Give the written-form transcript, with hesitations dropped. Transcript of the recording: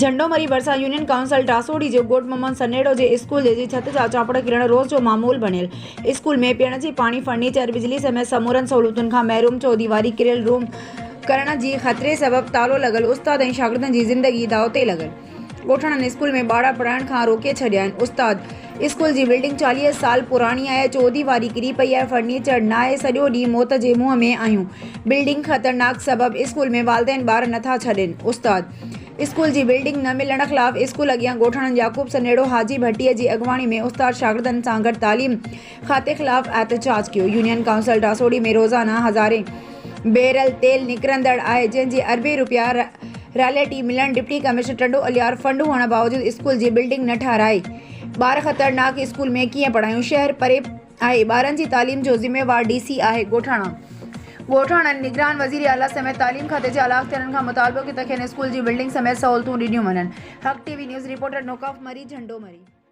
جهنڊو مري ڀرسان union council ٽاسوڙي جي ڳوٺ محمد سنيڙو جي اسڪول جي ڇت جا چاپڙ ڪرڻ روز جو معمول بڻيل، اسڪول ۾ پيئڻ جي پاڻي، فرنيچر، بجلي سميت سمورن سهولتن کان محروم، چوديواري ڪريل روم ڪرڻ جي خطري سبب تالو لڳل، استاد ۽ شاگردن جي زندگي داء تي لڳل. ڳوٺاڻن اسڪول ۾ ٻارڙا پڙهائڻ کان روڪي ڇڏيا آهن، استاد اسڪول جي بلڊنگ 40 سال پراڻي آهي، چوديواري ڪري پئي آهي، فرنيچر ناهي، سڄو ڏينهن موت جي منهن ۾ آهيون، بلڊنگ خطرناڪ سبب اسڪول ۾ والدين ٻار نٿا ڇڏين، استاد اسڪول جي بلڊنگ نه ملڻ خلاف اسڪول اڳيان ڳوٺاڻن يعقوب سنيڙو، حاجي ڀٽي جي اڳواڻي ۾ استاد شاگردن سان گڏ تعليم کاتي خلاف احتجاج ڪيو، يونين ڪائونسل ڊاسوڙي ۾ روزانه هزارين بيرل تيل نڪرندڙ آهي جنهن جي اربين روپيا رائلٽي ملڻ deputy commissioner Tando Allahyar fund هئڻ باوجود اسڪول جي بلڊنگ نه ٺاهرائي ٻار خطرناڪ اسڪول ۾ ڪيئن پڙهايون شهر پري آهي ٻارن جي تعليم جو ذميوار ڊي سي آهي ڳوٺاڻا ڳوٺاڻن نگران وزير اعليٰ سميت تعليم کاتي جي اعليٰ اختيارين کان مطالبو ڪيو ته کين اسڪول جي بلڊنگ سميت سهولتون ڏنيون وڃن Haq T V news reporter نوڪاف مري جهنڊو مري.